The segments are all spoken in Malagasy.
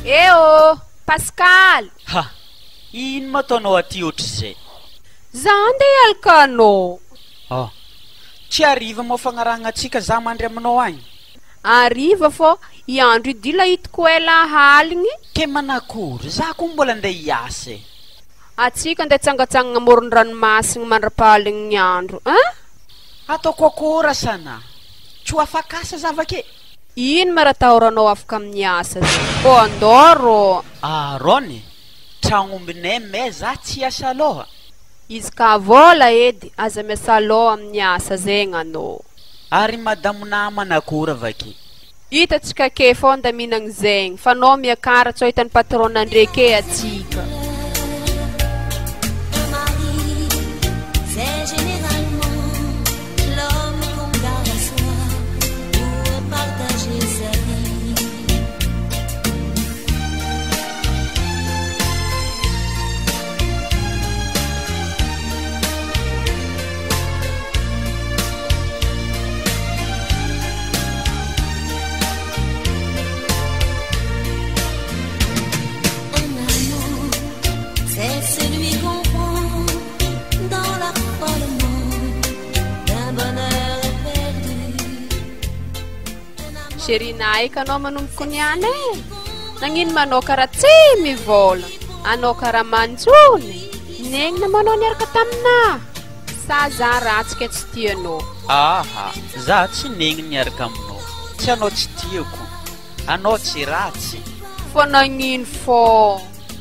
Eh oh! Pascal! Ha! Ino ma ataonao aty ohatr'izay? Za andeha hialaka anao. Oh! Tsy hariva moa fagnarahagna antsika za mandry aminao agny? Hariva fô, i andro io dila hitako ela aligny. Ke manakory, za koa mbola andeha hiasa e. Atsika andeha hitsangatsangana amoron-dranomasigny mandra-pahaligny ny andro hein? Ataoko akory asana? Tsy ho afak'asa za avake? Ino ma raha atahoranao afaka amin'ny asa zay? Ô andao rô! Aaron e! Tragnombinay mais za tsy hiasa aloha. Izy ka vôla edy aza miasa alôha amin'ny asa zegny anô. Ary madamo namana akory avake? Hitatsika ake fô andaminagny zegny fa anao miakara tsao hitan'ny patron ndreke atsika. Chérie naika anao manomboka niany e. Nagnino ma anao karaha tsy mivôlagna? Anao karaha manjony. Negnina ma anao niaraka taminah? Sa za ratsy ke tsy tianao? Aha, za tsy negny niaraka aminao. Tsy anao tsy tiako. Anao tsy ratsy. Fô nagnino fô?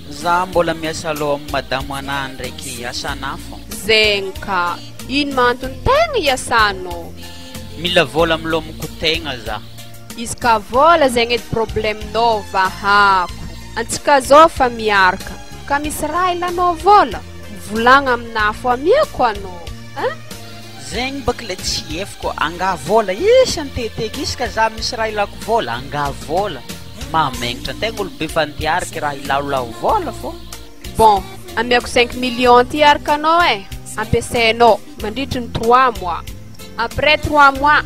Za mbola miasa aloha amin'ny madamo anah ndraiky asanah fô. Zegny ka. Ino ma antony tegna iasanao? Mila vôla milômiko tegna za. Izy ka vôla zegny edy problème-nao vahako. Antsika zao fa miaraka. Ka misy raha ilanao vôla? Mivolagna aminah fô amiako anao hein. Zegny baka le tsy efiko, angaha vôla isan-teteky isaka za misy raha ilako vôla, angaha vôla. Mahamegnitra antegna olo be fa ntiariky raha ilaolao vôla fô. Bon, amiako cinq millions ty araka anao eh, ampiasainao mandritry ny trois mois. Après trois mois,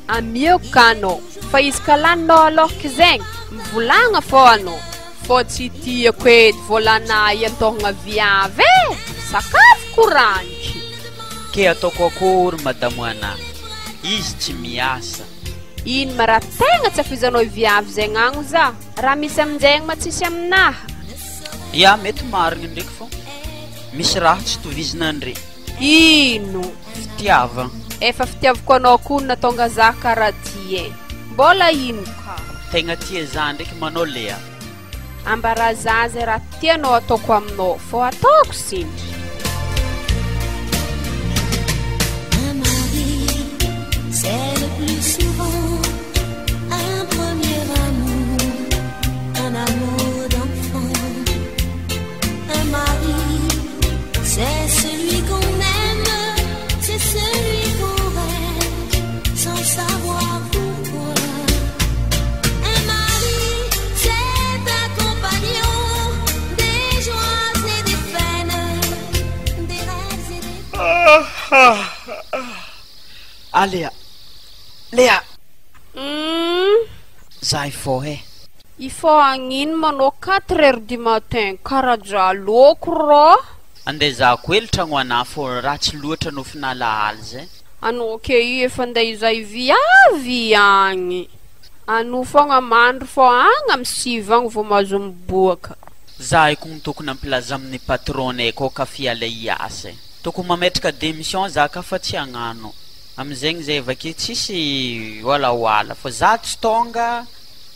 amiako ka anao. Fa izy ka laninao alohaky zegny, mivolagna fô anao. Fô tsy tiako edy vôlanah iantohagna viavy eh! Sakafo koraniky. Ke ataoko akory madamo anah, izy tsy miasa. Ino ma raha tegna tsy afoizanao i viavy zegny agny za? Raha misy aminjegny ma tsisy aminaha? Ya, mety marigny ndraiky fô misy raha tsy tovizina andre. Ino? Fitiavagna. Efa fitiavako anao koa no nahatonga za karaha ty e. Mbola ino ka? Tegna tia za ndraiky manao Lea. Ambara za zay raha tianao ataoko aminao fô ataoko sindry. Un mari, c'est le plus souvent un premier amour, un amour d'enfant. Un mari, c'est celui qu'on aime, c'est celui qu'on rêve, sans savoir pourquoi. Un mari, c'est un compagnon des joies et des peines, des rêves et des Ah Léa, Léa. Hum. Za hifoha e. Hifoha agnino manao quatre heures du matin karaha jaloko rô. Andeha zahako hely tragno anah fô ratsy loatra nofin'alahaly zay. Anao ke io efa ndeha hizaha viavy agny. Anao fogna mandry fô agny amy sivy agny vao mahazo miboaka. Zahay kogny tokony ampilaza amin'ny patron-nay koa ka fiala hiasa e. Tokony mametraka démission za ka fa tsy hagnano. Amizegny zay avake tsisy walahoala fa za tsy tonga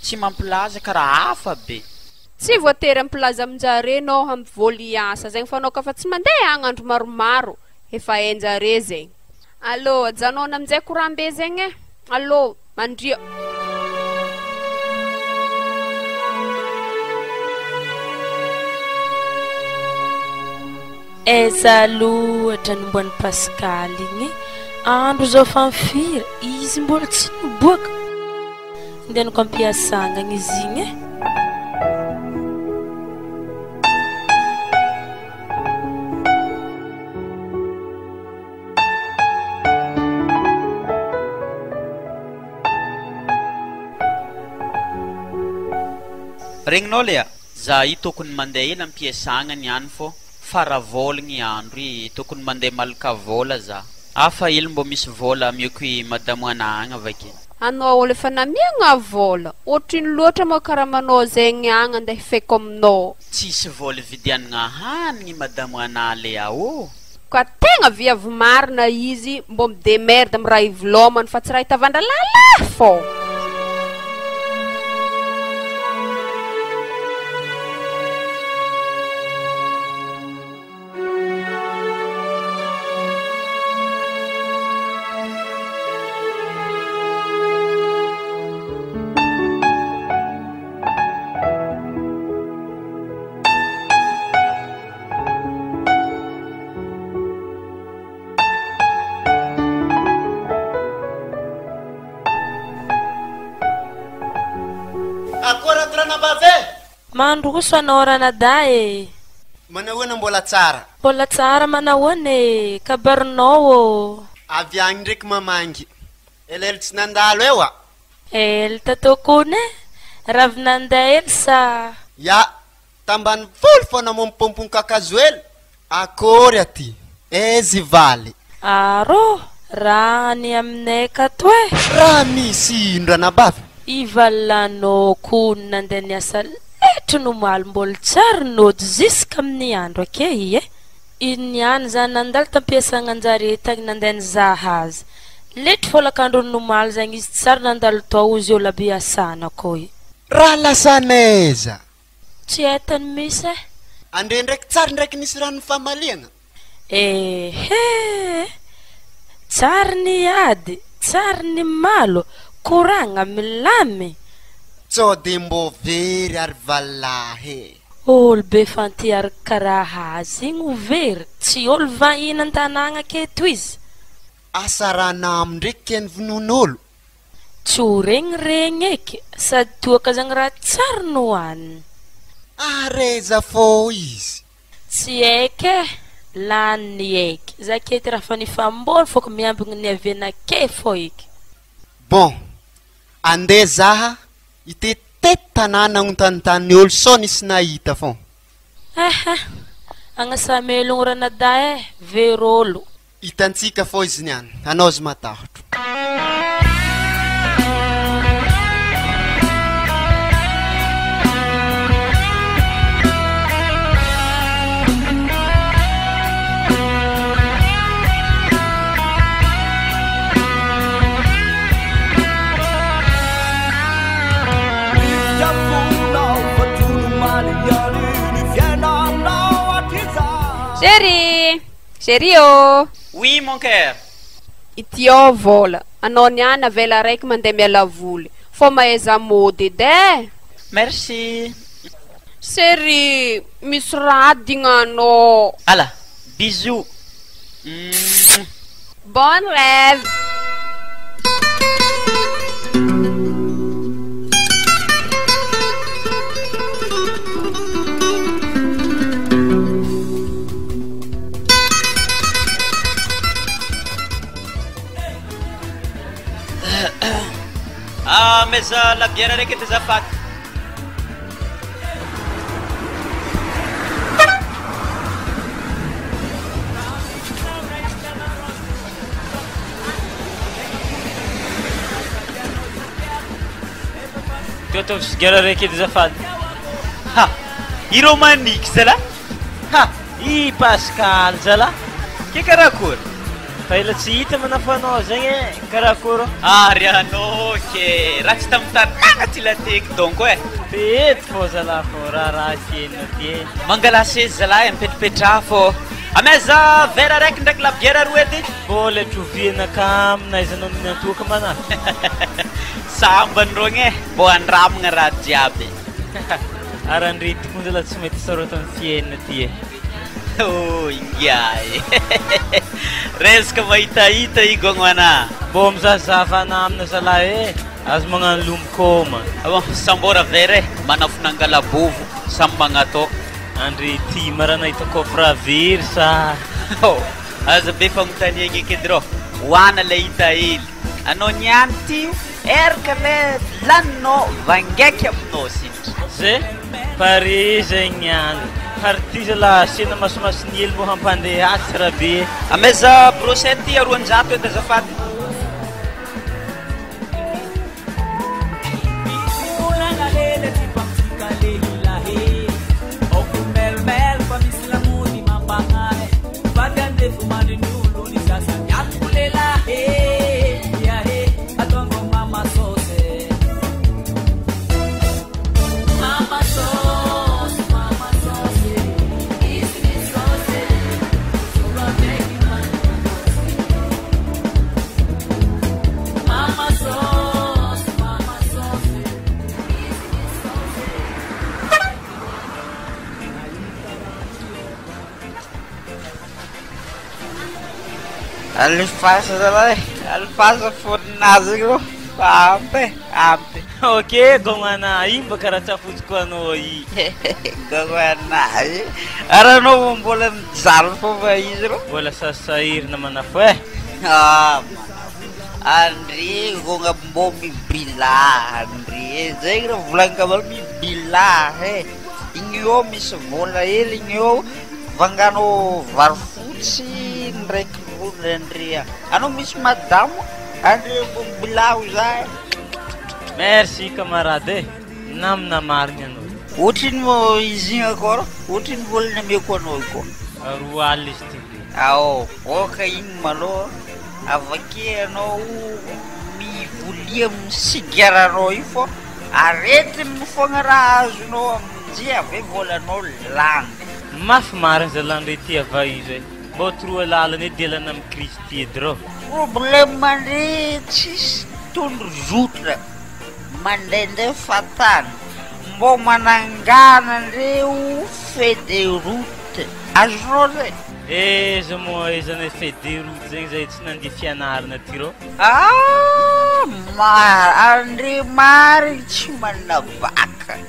tsy mampilaza karaha hafa be. Tsy voatery ampilaza aminjare nao hampivoly hiasa zegny fa anao ka fa tsy mandeha agny andro maromaro efa hainjare zegny. Allô, ajanona aminjay korambe zegny e. Allô, mandria. Aiza loatra no mba ny Pascal igny e? Andro zao fa firy izy mbola tsy niboaka. Ndehanako ampiasagna agny izy igny e. Regninao Lea? Za io tokony mandeha hely ampiasagna niany fô faravolagny andro i, tokony mandeha malaka vôla za. Hafa hely mbô misy vôla amiako i madamo ana agny avake. Anao olo efa namiagna vôla, ohatrino loatra moa karamanao zegny agny andeha hifeko aminao. Tsisy vôla ividianagna hanigny madamo ana Lea ô. Ka tegna viavy marina izy mbô midemerde amy raha ivolômany fa tsy raha itavandra lalahy fô. Akory ato ranabavy e! Mandroso anao ranadahy e! Manahoana mbola tsara? Mbola tsara manahoana e! Kabarinao ô! Avy agny ndraiky mamangy. Elaela tsy nandalo eo a! Ela tatokony e! Raha avy nandeha ela sa? Ya! Tambanivolo fô namompompompon kakazo ela! Akory aty! Aiza i valy? Arô! Raha any aminay akato e! Raha misy ino ranabavy? I valanao kony nandeha niasa letry ny omaly mbola tsy ary nody ziskamin'ny andro ake i e! Iny niany za nandalo tampiasagna anjare tagny nandeha nizaha azy. Letry folakandron'ny omaly zagny izy tsy ary nandalo tao ozy olo aby iasana koa i. Raha lasa n'aiza? Tsy hay tany misy e. Andre ndraiky tsary ndraiky nisy rano nifamaliagna. Ehe! Tsary ny ady, tsary ny malo, koragna milamy. Tsao de mbô very ary valahy e. Olo be fantiary karaha azy igny ho very, tsy olo vahiny an-tanàgna aketo izy. Asa raha namo ndraiky keny vonoin'olo. Tsy ho regniregny eky, sady toaka zagny raha tsary nohaniny. Ary aiza fô izy? Tsy haiko e, lany ny eky, za kety raha fa nifambory fôko miambigny ny avianakey fô eky. Bon, andeha zaha hitetitety tanàna hagnontanintany olo sao nisy nahita fô. Ehe, agnasa melogno ranadahy e, very olo. Hitantsika fô izy niany, anao zy matahotro. Chérie! Chérie ô! Oui mon cœur! Ity ao vôla, anao niany avela araiky mandeha miala voly, fô mahaiza mody edy e! Merci! Chérie, misy raha adignanao. Ala! Bisous! Mouah! Bon rêve! Ah, meza labiera raiky edy azafady. Teo ataovy sigara raiky edy azafady. Ha! I Romaniky zalahy! Ha! I Pascal zalahy! Ke karakory? Fa ela tsy hita manafa anao zegny e, karakory? Ary anao ke! Raha tsy tamin'ny tanàgna ty lateky donc e! Fety fô zalahy fô raharaha kely ty e! Mangalà seza zalahy e, mipetrapetraha fô! Amaiza verre araiky ndraiky labiera roa edy! Mbola troviana kamo n'aiza anao miantoka mana! Sambany rôgny e! Mbô andramagna raha jiaby! Ary andre ty koa zalahy tsy mety sarotiny fiainana ty e! Oh ingahy e! Resaka mahitahita i Gôgnoana! Mbô mizahazava namana zalahy e! Aza magnano lomokôma! Bon, sambôra verre e! Manafina angalabovo, samy magnatô. Andre ty ma raha nahita coffre very sa? Oh, aza be fagnontaniagna eky edy rô! Hoana le hita hely! Anao niany ty io? Erka le laninao vangaiky aminao sinitry. Zay, pare zegny niany. Ary ty zalahy asiana masimasiny hely mbô hampandeha azy tsara be. Amaiza brochette 200 edy azafady. Alifasa zalahy, alifasa fôninazy igny rô fa ampy e, ampy. Ok, gôgnana igny mba karaha tsy afotsiko anao i. Gôgnana i, ary anao vao mbola mijaly fô fa izy rô. Mbola sasahirana manafo e. Ah, manafo. Andre gôgna mbô mibila andre, zegny rô volagniko aminao mibila e. Igny eo misy vôla hely igny eo, vanganao vary fotsy ndraiky rony Andrea. Anao misy madamo, Andre mbô mibila ho za e. Merci camarade e, namana marigny anao. Ohatrino moa izy igny akôro? Ohatrino vola nameko anao io koa? 20 izy ty be. Ao, oka igny malôha, avake anao mivolia amin'ny sigaranao io fô aretigny foagna raha azonao aminjy ave volanao lany. Mafy marigny zalahy ndre ty ava izy e. Mbô toroa lalana edy ialana amin'ny crise ty edy rô. Problème ndre tsisy tondro zotra mandehandeha fahatany mbô manangana ndreo feu de route azonao zay. Aiza moa ahaizana feu de route zegny zay tsy nandeha fianarana ty rô. Ah mar andre marigny tsy manana bac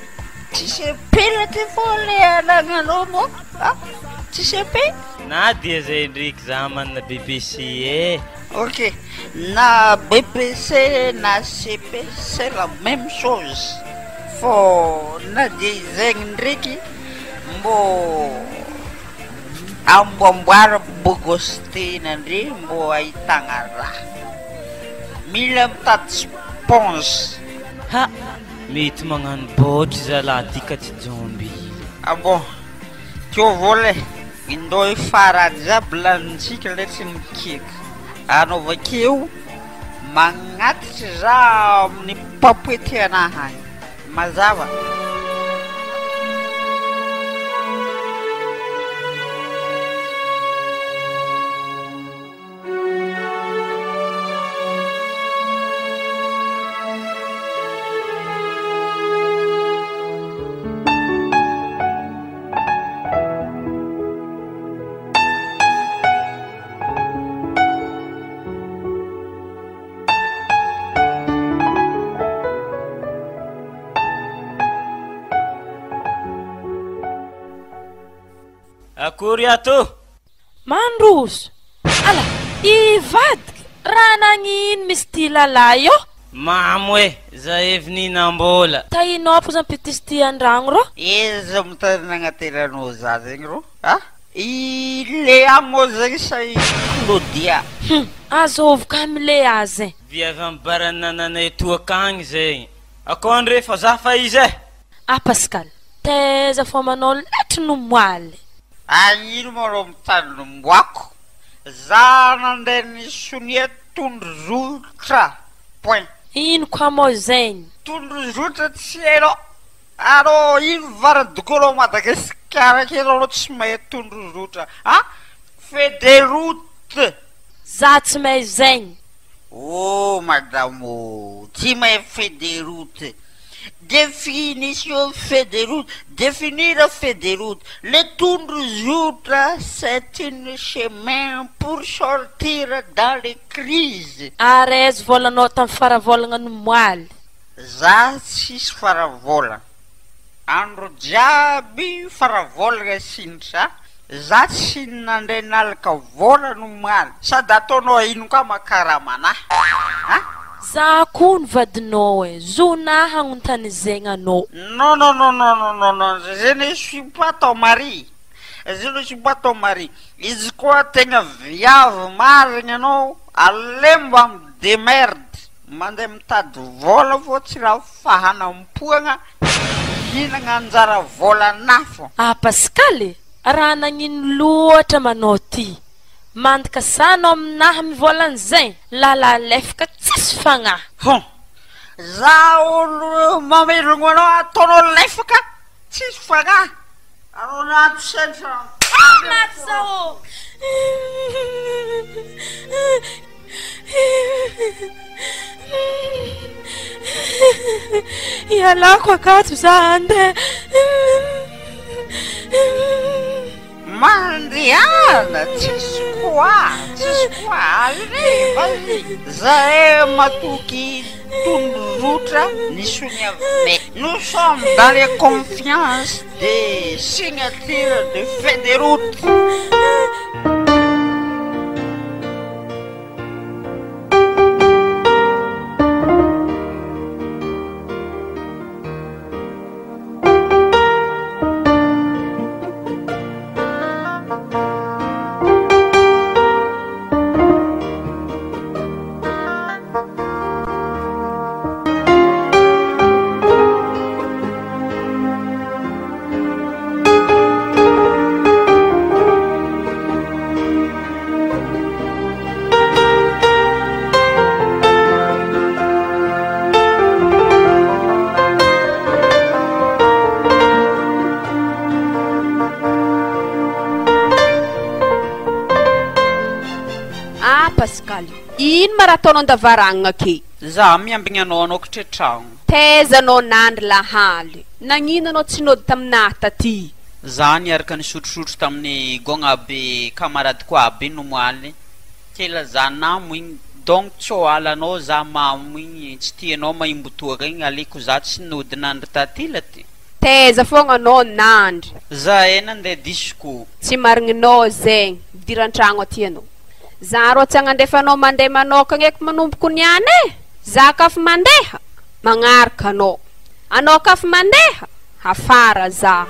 tsisy epela ty fô le anagnanao moa ah tsisy epe. Na dia zay ndraiky za manana BPC e. Ok, na BPC na CP c'est la même chose fô na dia izegny ndraiky mbô amboamboary bogositena ndre mbô ahitagna raha. Mila mitady sponge. Ha! Mety magnano bôtry zalahy ty ka tsy jômby. Ah bon, teo vola e, indô farany jiaby lanintsika le tsy mikiaka. Anao avakeo magnatitry za amin'ny papoety anahy agny. Mazava. Akory ato. Mandroso. Ala, ivadika. Raha nagnino misy ty lalahy io? Mamo e, za evy nihinam-bola. Tahinao po zampitisy ty andragno rô. Iza mitady nagnateranao za zegny rô? A? I Léa moa zegny sa i Claudia? Hum, azôvy ka amy Léa zegny. Viavy amy baranananay toaka agny zegny. Akôndry fa za fa izy e! Ah Pascal, taiza fô manao letry no moaly. Agnino moa rô mitandromboako? Za nandeha nisonia tondrozotra point. Ino koa moa zegny? Tondrozotra tsy hainao. Arô ino varadokolo Madagasikara aketo anao tsy mahay tondrozotra a? Feu de route. Za tsy mahay zegny. Oh madame ô, tsy mahay feu de route. Définition feu de route, définir feu de route. Le tondrozotra c'est une chemin pour sortir dans les crises. Ary aiza volanao tamin'ny faravolagna no moaly? Za tsisy faravola. Andro jiaby faravolagna sinitra. Za tsy nandray nalaka vola no moaly. Sady ataonao ino koa makaramana? Ha? Za koa ny vadinao e, zonà hagnontany zegny anao. Non non non non non non non je ne suis pas ton mari, je ne suis pas ton mari, izy koa tegna viavy marigny anao aleo mba mi demerde mandeha mitady vôla fô tsy raha fahanam-poagna hihinagna anjara vôlanà fô. Ah Pascal e, raha nagnino loatra manao ty? Mandika sa anao aminahy mivolan'izay? Lala lefaka tsisy fagnahy. Hon! Za olo mamelogno anao ataonao lefaka tsisy fagnahy. Anao nato sentra. Ah maty za ô! Ialako akato za andeha. Mandehana, tsisy quoi, tsisy quoi, allez, vas-y. Zahay matoky tondrozotra ny soniavinay. Nous sommes dans les confiances des signatures de feuille de route. Ah Pascal, ino ma raha ataonao andavarangana ake? Za miambigny anao anao kitretragno. Taiza anao nandry lahaly? Nagnino anao tsy nody taminahy taty? Za niaraka nisotrosotro tamin'ny gôgna aby camaradeko aby igny omaly. Kela za namo igny donc tsy ho alanao za mamo igny tsy tianao mahimbo toaka igny aleoko za tsy nody nandry taty la ty. Taiza foagna anao nandry? Za e nandeha disco. Tsy marigninao zegny, midira an-tragno aty anao. Za rô tsy hagnandefa anao mandeha manôkagna eky manomboko niany e! Za kaf mandeha, magnaraka anao. Anao kaf mandeha, afara za.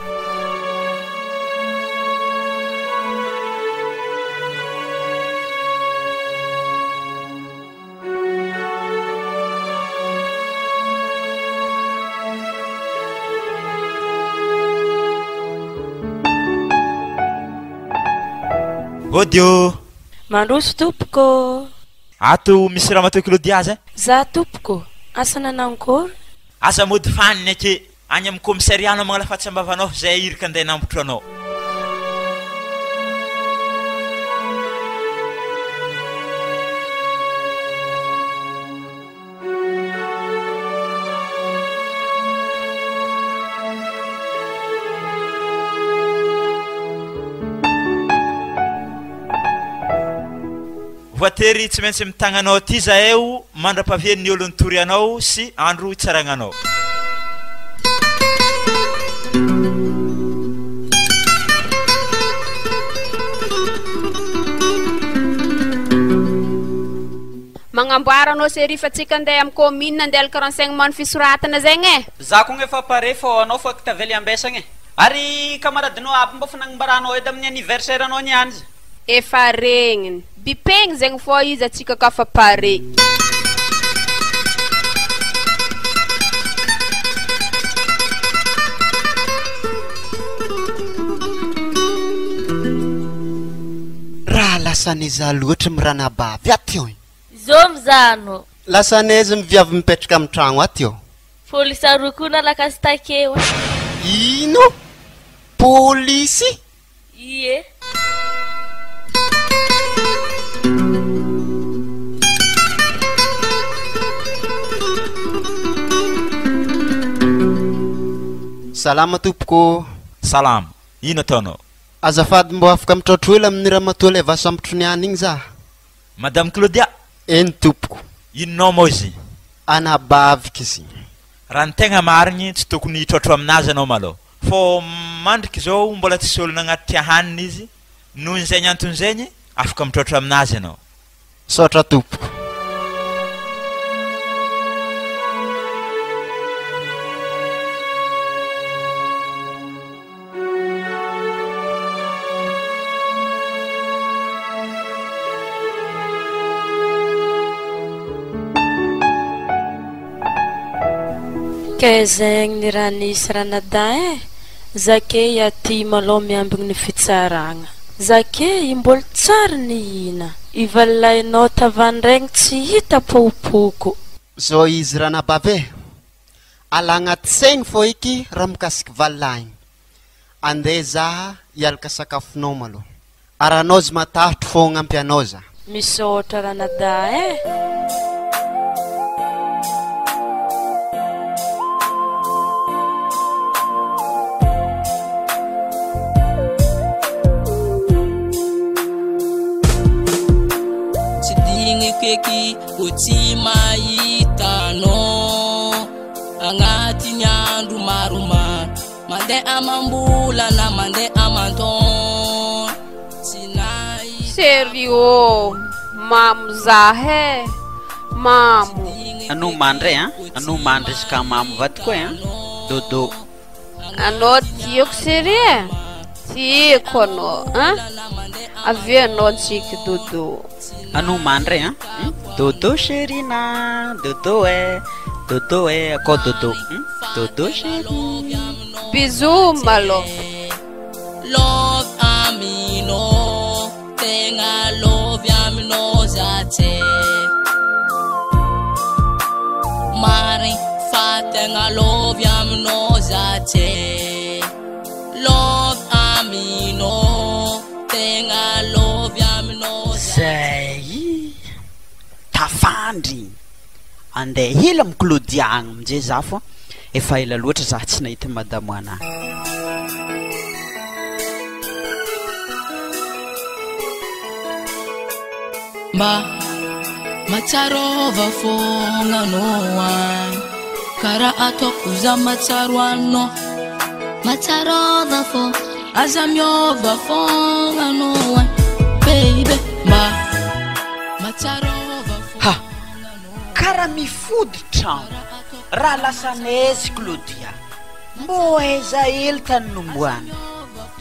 Ody ô! Mandroso tompoko ô! Ato misy ramatoa Claudia zay? Za tompoko, asa nanankory? Aza mody fanina ake, any amin'ny commissariat anao magnala fatsy am-bavanao zay iraka andeha hanambotro anao. Voatery tsy maintsy mitagna anao aty zahay o mandra-pahavian'ny olo nitory anao sy andro hitsaragna anao. Magnamboara anao Shérif atsika andeha am commune andeha alaka renseignement ny fisoratana zegny e. Za kogny efa pare fô anao fa tavela iambesagna e. Ary camaradinao aby mbô fa nagnambaranao edy amin'ny anniversaire anao niany izy. Efa regniny. Bipegny zegny fô izy atsika ka fa pare. Raha lasa n'iza loatra miranabavy aty oi. Zô mizaha anao. Lasa n'iza miviavy mipetraka amin'ny tragno aty ô. Polisy aroa koa nalaka sy takeo e. Ino? Polisy? Ie. Salama tompoko ô. Salama. Ino ataonao? Azafady mbô afaka mitraotro hela amin'ny ramatoa ilay vasambotro niany igny za? Madame Claudia? Eny tompoko. Inonao moa izy? Anabaviko izy. Raha ny tegna marigny tsy tokony hitraotro aminazy anao malôha. Fô mandriky zao mbola tsisy olo nagnatitra hanina izy, noho zegny antony zegny afaka mitraotra aminazy anao. Misaotra tompoko. Ke zegny ny raha nisy ranadahy e. Zake aty malôha miambigny ny fitsaragna. Zake i mbola tsary nihina. I valilahinao tavandraigny tsy hita pôpoko. Zao izy ranabavy e. Ala agnaty saigny fô eky raha mikasiky valilahigny. Andeha zaha hialaka sakafonao malôha. Ary anao zy matahotro fô hagnampy anao za. Misaotra ranadahy e. Tsy digniko eky ko tsy mahita anao Agnatin'ny andro maromaro Mandeha amam-bolana mandeha aman-taona Tsy nahita Sérieux, mamo zah e, mamo. Anao mandry e an, anao mandry izy ka mamo vadiko e an, dodo. Anao tiako chérie e, tiako anao an, avia anao antsika dodo. Anao mandry e an, dodo chérie na, dodo e, dodo e, akao dodo, dodo chérie. Bisous malôha. Love aminao, tegna love aminao za tse. Marigny fa tegna love aminao za tse. Love aminao, tegna love aminao za Zay tafandry andeha hely amin'i Claudia agny aminjay za fa efa ela loatra za tsy nahita madamo ana. Mba matsarova fogna anao agny Karaha ataoko za matsaro anao Matsarova fô Aza miova fogna anao agny Baby mba matsarova Ha! fogna anao Karaha mifody tragno Raha lasa nezy Claudia Mbô aiza hely tany nomboana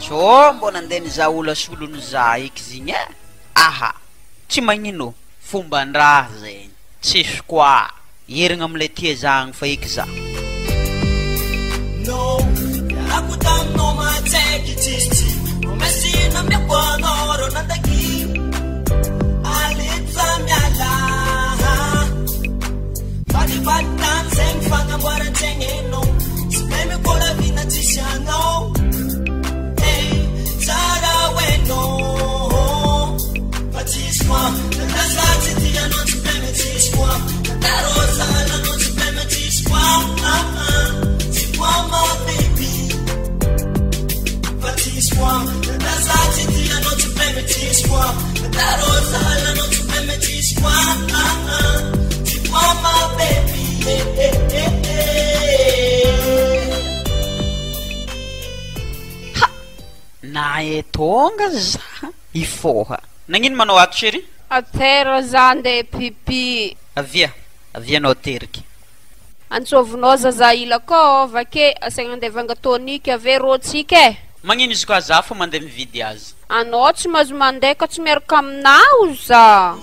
Tsô mbô nandeha nizaha olo asolony za eky zigny e Aha! Tsy magnino fomban-draha zegny Tsisy koa Herigna amle tia za agny fa eky za. No, niarako taminao matsaiky tsisy tsy promesse nameko anao reo nandaky aleto za miala Falifaly tany zegny fagnamboaran-tsaigny enao Tsy memeko la vie na tsisy anao Hey, tsara ho enao Fa tsisy koa na za tsy tia anao tsy meme tsisy koa Taro sahala anao tsy meme tsisy koa ah, ah. Tsy koa ma baby Fa tsisy koa na za tsy tia anao tsy meme tsisy koa Taro sahala anao tsy meme tsisy koa ah, ah. Tsy koa ma baby eh, eh, eh, eh. Ha! Na e tonga za hifoha. Nagnino manao ato chérie? Atero za andeha pipi. Avia, avia anao ateriky. Antsovinao zaza ila koa vake asaigna andeha vanga tonique ave rô tsika e. Magnino izy koa za fô mandeha mividy azy. Anao tsy mahazo mandeha ka tsy miaraka aminao za.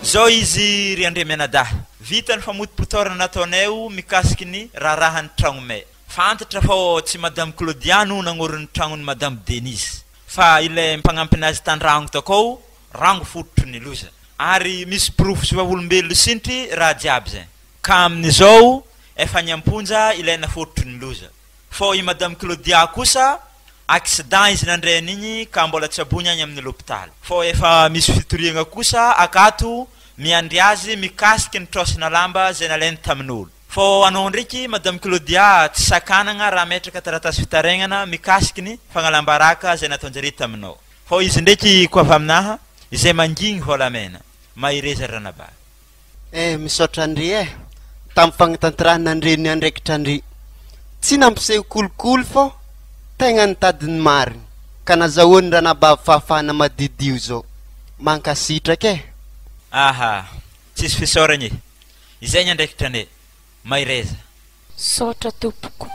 Zao izy ry Andriamianadahy, vita ny famotopotorana nataonay mikasiky ny raharahan'ny tragnomay. Fantatra fa tsy Madame Claudia no nagnorin'ny tragnon'i Madame Denise, fa ilay mpagnampinazy tandragno takao rango fototry ny loza. Ary misy porofo sy vavolombelo sintry raha jiaby zay. Ka amin'izao efa any am-ponja ilay nafototry ny loza. Fao i Madame Claudia kosa accident izy nandray an'igny ka mbola tsaboigny agny amin'ny lopitaly. Fao efa misy fitoriagna kosa akato miandry azy mikasiky ny trosina lamba zay nalainy tamin'olo. Fao anao ndreky Madame Claudia tsy sakanagna raha ametraka taratasy fitarainana mikasiky ny fagnalam-baraka zay nataon-jare taminao. Fao izy ndreky ko avy aminaha izay mangigny volamena. Mahereza ry ranabavy. Eh misaotra andry eh tamin'ny fagnatanterahana andre ny andraikitra andry. Tsy nampiseho kolikoly fô tegna nitady ny marigny ka nazahoan'ny ranabavy fahafahana madiodio zao. Mankasitraka eh. Aha, tsisy fisaoragna e! Izay ny andraikitranay. Mahereza. Saotra tompoko.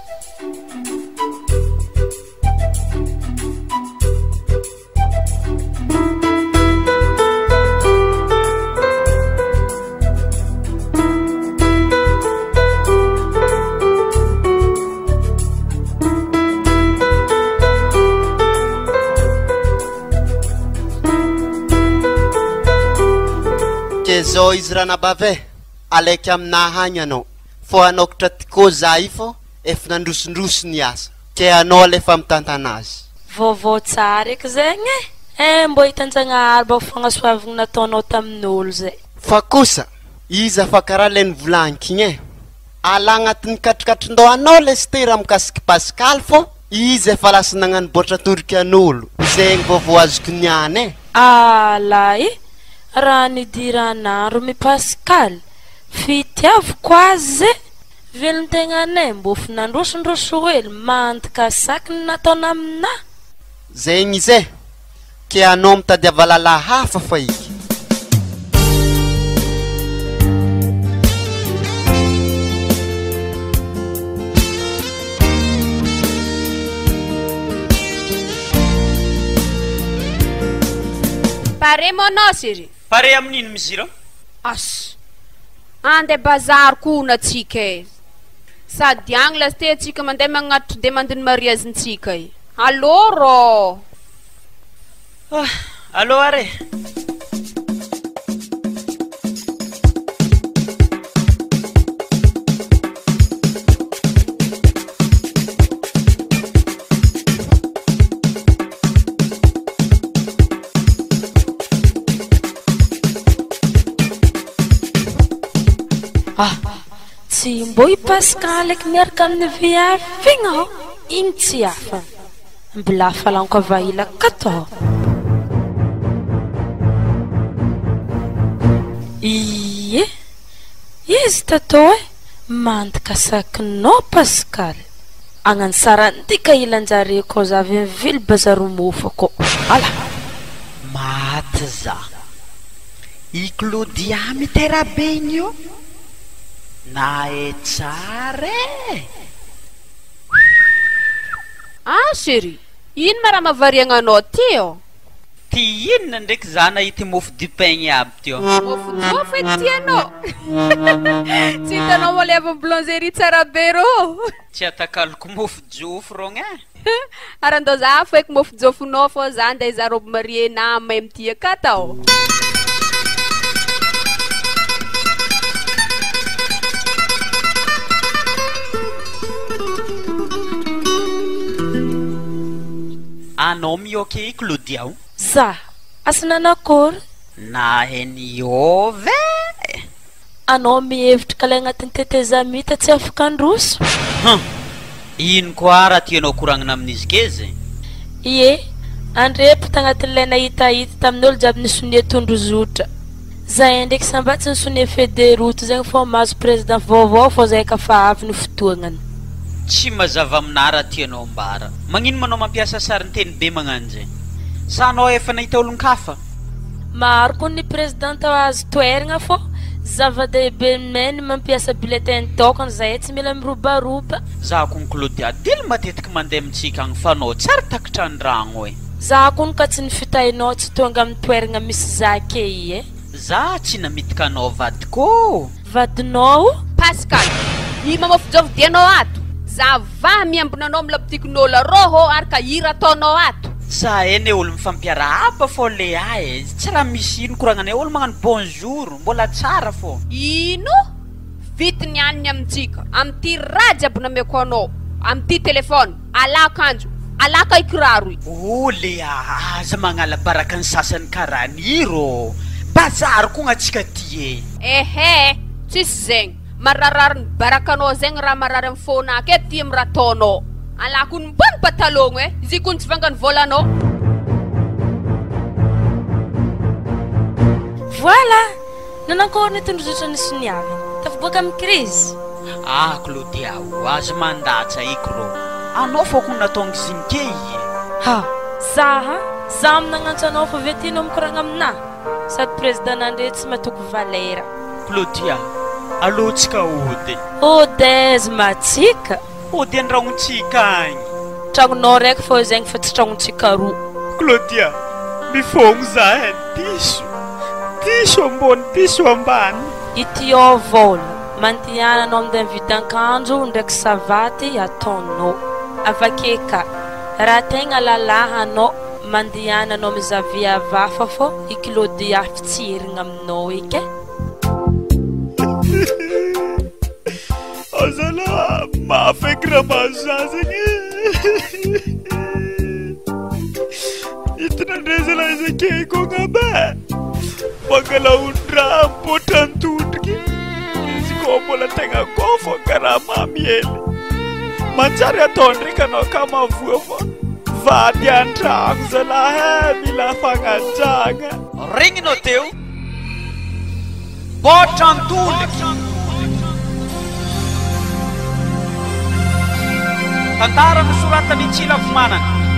Ke zao izy ranabavy e, alaiky aminahy agny anao. Fô hanokatra ty kô za io fô ef nandrosondroso ny asa ke anao alefa mitantana azy. Vaovao tsara eky zegny e! Eh mbô hitan-jagnahary mbô fagnasoavagna nataonao tamin'olo zay. Fa kosa iza fa karaha le nivolaniko igny e! Ala agnatin'ny katrokatron-dohanao lesy ty raha mikasiky Pascal fô izy efa lasa nagnano bôtra torika an'olo, zegny vaovao azoko niany e! Ala e! Raha nidiran'andro mi Pascal Fitiaviko azy ze velon-tegnanay mbô fnandrosondroso hely mandka saky ny nataona aminà. Zegny izy e! Ke anao mitadiava lala hafa fa iky. Pare moa anao chérie? Pare amin'ino mizira? As. Andeha bazary koa atsika e. Sady agny lasite atsika mandeha magnatitra demande ny mariazintsika e. Allô rô. Ah, allô ary e. Ah, tsy mbô i Pascal eky miaraka amin'ny viavy igny aho, igny tsy hafa. Mbola hafalanko avahila akato aho. Ie, izy tatô e, mandika sakinao Pascal. Agnano sarandika ilanjare kô za avy mivily bazary mofo kô. Ala! Maty za. I Claudia miterabe igny io nahay tsara e! Ah chérie, ino ma raha mahavariagna anao ty ô? Ty inona ndraiky za nahita mofo dipaigny aby ty ô? Mofo jofo edy tianao? Tsy hitanao moa le avy amin'ny boulangerie tsara be rô? Tsy atakaloko mofo jofo rôgny e! Ary andao za foeky mofo jofonao fô za andeha hizaha robe mariée na même ty akata ô. Anao miôky i Claudia o? Za, asa nanakory? Nahay niôva e! Anao mihevitry ka lay agnatin'ny tetezamita tsy afaka handroso? Hum! Ino koa raha tianao koragnina amin'izy kezy? Ie, andrepo tagnatin'ilay nahitahita tamin'ny olo jiaby nisonia tondrozotra. Zahay ndraiky samba tsy nisonia feuille de route zegny fô mahazo président vaovao fô zahay ka fa avy ny fotoagnany. Tsy mazava aminah raha tianao ambara. Magnino manao mampiasa sarinteny be magnano zay? Sa anao efa nahita olon-kafa? Maro koa ny président azo toeragna fô zava-dehibe aminay ny mampiasa bulletin tokana zahay tsy mila mirobaroba. Za kony Claudia dila matetiky mandeha amintsika agny fa anao tsary takitra andragno e. Za kony ka tsy ny fitahinao tsy tonga amin'ny toeragna misy za ke i e. Za tsy namitika anao vadiko ô. Vadinao? Pascal, i mamofijofy dianao ato, za vaha miambina anao am labotikin'olo arô hô ary ka hira ataonao ato. Za ene olo mifampiarahaba fô le ah e, tsy raha misy ino koragnanay olo magnano bonjour mbola tsara fô. Ino? Vity ny aniny amintsika, amity raha jiaby nameko anao, amity téléphone, alà akanjo, alà kay kiraro i. Oh Lea aza magnala baraka ny sasany karaha ny rô! Bazary koa gn'atsika ty e! Ehe, tsisy zegny, mararary ny barakanao zegny raha marary amy fônà ke ty amy raha ataonao. Alà kony mbony patalogno e, izy kony tsy vangany vôlanao. Voilà! Nanankory ny tondrozotra nisoniaviny? Tafiboaka amin'ny krizy? Ah Claudia o, aza mandatsa eky rô. Anao fô ko nataon'i Zinke i e. Ha! Za ha! Za amy nagnantso anao fa ve tianao mikoragna aminah? Sady président-nandre tsy matoky valera. Claudia, alô tsika hody. Hody aiza matsika? Hody an-dragnontsika agny. Tragnonao raiky fô zegny fa tsy tragnontsika roa. Claudia, mifôgno za eh, diso, diso ambony diso ambany. Ity ao vôla, mandiana anao minday mividy ankanjo ndraiky savaty ataonao. Avake ka, raha tegna lalahy anao, mandiana anao mizaha viavy hafa fô i Claudia avy tsy hierigna aminao eky eh. Azalahy, mafy eky raha mahazo za zegny eh. Hitinandre zalahy izy ake koa angamba eh. Mangala ondraha mipoitra an-tondriky. Izy koa mbola tegna koa fô karaha mamy hely. Manjary atao ndraiky anao ka mavoa fa vady an-tragno zalahy eh, mila fagnajagna. Regninao teo? Bôtra an-tondriky. Tantara nosoratan'i Tsilavimanana.